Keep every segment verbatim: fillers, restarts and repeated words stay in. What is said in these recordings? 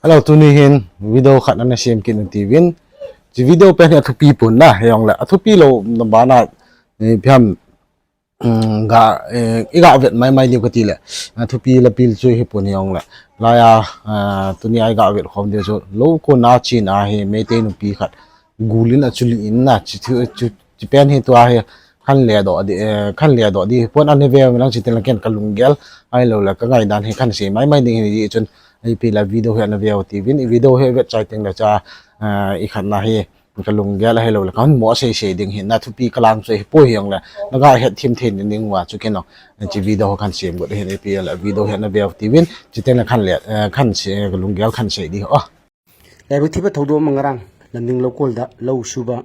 Hello, tuni hin video khat ana sem kit u hitin. Hiche video pen hi athupi pon na, hijongle athupi lou na bana, eh, phiam, mm, ga, eh, iga vet mai mai diu kati le. Athupi le pil chu hi pon hijongle. Laiya, ah, tuni a iga vet khom diu chu lou kona chena hi Meitei nupi khat gulin achuli in na, hiche, hiche, hiche pen hi tua hi khan le doh di, eh, khan le doh di pon, ana ve lang hitin lang ken kalunggel ahilou le kangaidan hi khan sei mai mai ding hi chun, ipi le video hi ana ve u hitin, i video hi vet chai teng le cha, eh, i khatna hi kalunggel ahilou le kahin mo sei sei ding hi na, thupi kalang chu hi poi hijongle naga het them thei ding uva chu ken jong hiche video khan sem got hi, ipi le video hi ana ve u hitin, hitin le khan le, eh, khan sei, kalunggel khan sei di ho. Laibu thipa thoudoh ama ngarang, Lamding Loukol da lou suba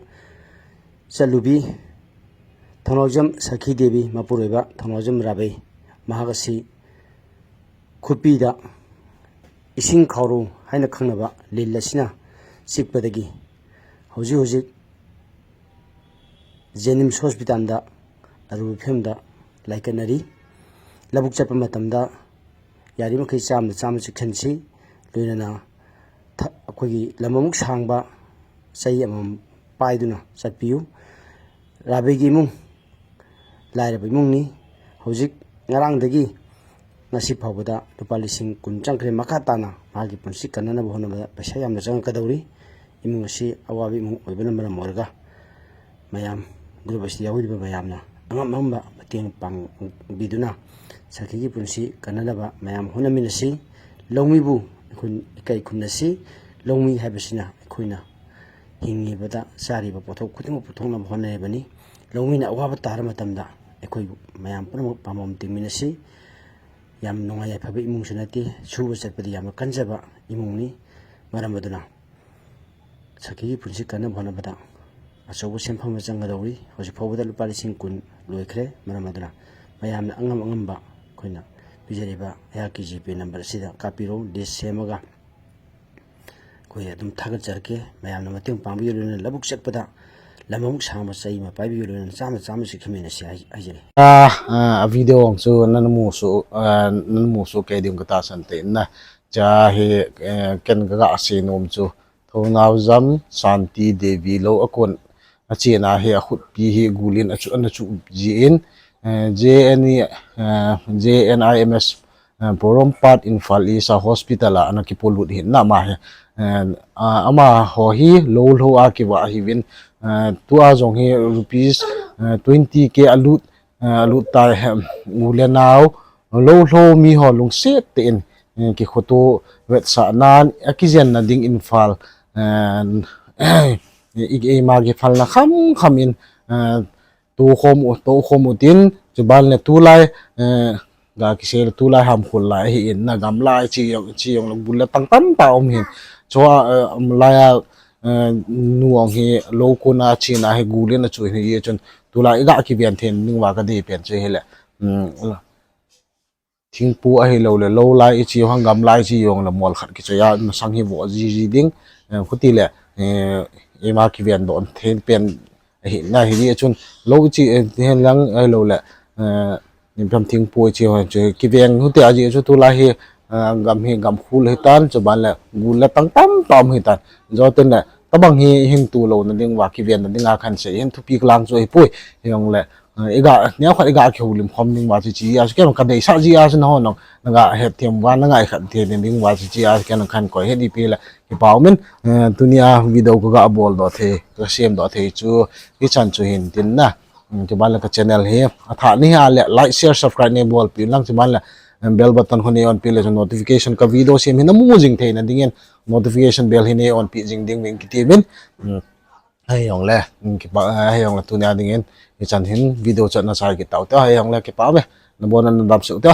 chatlubi, Thangnaojam Sakhi Devi, mapuroiba Thangnaojam Rabei, mahak asi khupida ꯏꯁꯤꯡ ꯈꯥꯎꯔꯨ ꯍꯥꯏꯅ ꯈꯪꯅꯕ ꯂꯤꯟ ꯑꯁꯤꯅ ꯆꯤꯛꯄꯗꯒꯤ ꯍꯧꯖꯤꯛ ꯍꯧꯖꯤꯛ ꯖꯦꯅꯤꯝꯁ ꯍꯣꯁꯄꯤꯇꯥꯜꯗ ꯑꯔꯨꯕ ꯐꯤꯕꯝꯗ ꯂꯥꯏꯀꯠꯅꯔꯤ꯫ ꯂꯧꯕꯨꯛ ꯆꯠꯄ ꯃꯇꯝꯗ ꯌꯥꯔꯤꯕꯃꯈꯩ ꯆꯥꯝꯗ ꯆꯥꯝꯃ ꯆꯦꯛꯁꯤꯟꯁꯤ꯫ ꯂꯣꯏꯅꯅ ꯊ-, ꯑꯩꯈꯣꯏꯒꯤ ꯂꯝ ꯑꯃꯨꯛ ꯁꯥꯡꯕ ꯆꯩ ꯑꯃꯃꯝ ꯄꯥꯏꯗꯨꯅ ꯆꯠꯄꯤꯌꯨ꯫ ꯔꯥꯕꯩꯒꯤ ꯏꯃꯨꯡ ꯂꯥꯏꯔꯕ ꯏꯃꯨꯡꯅꯤ꯫ ꯍꯧꯖꯤꯛ ꯉꯔꯥꯡꯗꯒꯤ ꯉꯁꯤ ꯐꯥꯎꯕꯗ ꯂꯨꯄꯥ ꯂꯤꯁꯤꯡ ꯀꯨꯟ ꯆꯪꯈ꯭ꯔꯦ꯫ ꯃꯈꯥ ꯇꯥꯅ ꯃꯍꯥꯛꯀꯤ ꯄꯨꯟꯁꯤ ꯀꯟꯅꯅꯕ ꯍꯣꯠꯅꯕꯗ ꯄꯩꯁꯥ ꯌꯥꯝꯅ ꯆꯪꯉꯛꯀꯗꯧꯔꯤ꯫ ꯏꯃꯨꯡ ꯑꯁꯤ ꯑꯋꯥꯕ ꯏꯃꯨꯡ ꯑꯣꯏꯕꯅ ꯃꯔꯝ ꯑꯣꯏꯔꯒ ꯃꯌꯥꯝ group ꯑꯁꯤꯗ ꯌꯥꯎꯔꯤꯕ ꯃꯌꯥꯝꯅ ꯑꯉꯝ ꯑꯉꯝꯕ ꯃꯇꯦꯡ ꯄꯥꯡꯕꯤꯗꯨꯅ ꯁꯈꯤꯒꯤ ꯄꯨꯟꯁꯤ ꯀꯟꯅꯅꯕ ꯃꯌꯥꯝ ꯍꯣꯠꯅꯃꯤꯟꯅꯁꯤ꯫ ꯂꯧꯃꯤꯕꯨ ꯑꯩꯈꯣꯏ ꯏꯀꯥꯏ ꯈꯨꯝꯅꯁꯤ꯫ ꯂꯧꯃꯤ ꯍꯥꯏꯕꯁꯤꯅ ꯑꯩꯈꯣꯏꯅ ꯍꯤꯡꯉꯤꯕꯗ ꯆꯥꯔꯤꯕ ꯄꯣꯠꯊꯣꯛ ꯈꯨꯗꯤꯡꯃꯛ ꯄꯨꯊꯣꯛꯅꯕ ꯍꯣꯠꯅꯔꯤꯕꯅꯤ꯫ ꯂꯧꯃꯤꯅ ꯑꯋꯥꯕ ꯇꯥꯔ ꯃꯇꯝꯗ ꯑꯩꯈꯣꯏꯕꯨ ꯃꯌꯥꯝ ꯄꯨꯝꯅꯃꯛ ꯄꯥꯝꯕꯣꯝ ꯇꯤꯡꯃꯤꯟꯅꯁꯤ꯫ ꯌꯥꯝ ꯅꯨꯡꯉꯥꯏ ꯌꯥꯏꯐꯕ ꯏꯃꯨꯡꯁꯨ ꯅꯠꯇꯦ, ꯁꯨꯕ ꯆꯠꯄꯗꯤ ꯌꯥꯝꯅ ꯀꯟꯖꯕ ꯏꯃꯨꯡꯅꯤ꯫ ꯃꯔꯝ ꯑꯗꯨꯅ ꯁꯈꯤꯒꯤ ꯄꯨꯟꯁꯤ ꯀꯟꯅꯕ ꯍꯣꯠꯅꯕꯗ ꯑꯆꯧꯕ ꯁꯦꯟꯐꯝ ꯑꯃ ꯆꯪꯒꯗꯧꯔꯤ꯫ ꯍꯧꯖꯤꯛ ꯐꯥꯎꯕꯗ ꯂꯨꯄꯥ ꯂꯤꯁꯤꯡ ꯀꯨꯟ ꯂꯣꯏꯈ꯭ꯔꯦ꯫ ꯃꯔꯝ ꯑꯗꯨꯅ ꯃꯌꯥꯝꯅ ꯑꯉꯝ ꯑꯉꯝꯕ ꯑꯩꯈꯣꯏꯅ ꯄꯤꯖꯔꯤꯕ ꯑꯩꯍꯥꯛꯀꯤ GPay number ꯑꯁꯤꯗ ꯀꯥꯞꯄꯤꯔꯣ, list ꯁꯦꯝꯃꯒ ꯑꯩꯈꯣꯏ ꯑꯗꯨꯝ ꯊꯥꯒꯠꯆꯔꯛꯀꯦ꯫ ꯃꯌꯥꯝꯅ ꯃꯇꯦꯡ ꯄꯥꯡꯕꯤꯌꯨ, ꯂꯣꯏꯅꯅ ꯂꯧꯕꯨꯛ ꯆꯠꯄꯗ ꯂꯝ ꯑꯃꯨꯛ ꯁꯥꯡꯕ ꯆꯩ ꯑꯃ ꯄꯥꯏꯕꯤꯌꯨ, ꯂꯣꯏꯅꯅ ꯆꯥꯝꯃ ꯆꯥꯝꯃ ꯆꯦꯛꯁꯤꯟꯃꯤꯟꯅꯁꯤ ꯍꯥꯏ-, ꯍꯥꯏꯖꯔꯤ꯫ Ah, ah, a video ang chu nanu mu su, ah, nanu mu su kei ding kata san te na. Cha hi, eh, ken kaga sei nom chu Thounaojam Shanti Devi lou a kon a chena hi akhutpi hi gulin achu, ana chu jin, eh, JNE, eh, JNIMS, eh, Porompat Imphal East a hospital a ana kipolut hin na ama hi, eh, a, amaho hi lou lou a kiva ahiuvin, eh, tua jong hi rupees, eh, twenty K alut, eh, alut tai, hem, u le nao, lou lou mi ho lungset tah in, eh, kikhoto vetsah nan, akijenna ding Imphal, eh, i, i, ima kiphalna kham kham in, eh, to khom u, to khom u tin, chuban le tulai, eh, ga kisei le tulai hamkhol lai hi in na gamlai chi jong, chi jong le gul le tang tam ta um hin. Chua, eh, um, laiya, eh, nu ang hi lou kona chena hi gulin achu hin hi chun tulai iga kiven thei ding uva kadei pen chu hile. Um, thingpu ahilou le lou lai ichi hang gamlai chi jong le mol khat kichoi a masang hi vo ji ji ding, eh, khuti le, eh, ima kiven don thei pen ahi na hi chun lou chi, eh, hen lang ahilou le, eh, nipham thingpu chi ho chu kiveng hute aji chu tulai hi, eh, gam hi gam khul hitan, chuban le gul le tang tam tam hitan. Joten le tabang hi hin tu lou na ding uva kiven na ding a khan sei hin thupi kalang chu hi poi. Hijong le, eh, iga, neo khat iga kihoulim khom ding uva chi chi a, ken kadeisah ji a chu nahon jong naga het them uva, naga khat them ding uva chi chi a, ken khan koi het ipi le kipa umin, eh, tunia video kaga bol doh thei, kasem doh thei chu hichan chu hin tin na. Um, chuban le ka channel hi athah nahi a le like, share, subscribe neibolpi lang, chuban le, um, bell button ho neion pi le chu notification ka video sem hi namu jing theina dingin notification bell hi neion pi jing ding uvin kiti uvin. Um, hijong le, um, kipa, eh, hijong le tunia dingin hichan hin video chu nachai kit tau te, hijong le kipa ume, nabon nadam seh u te.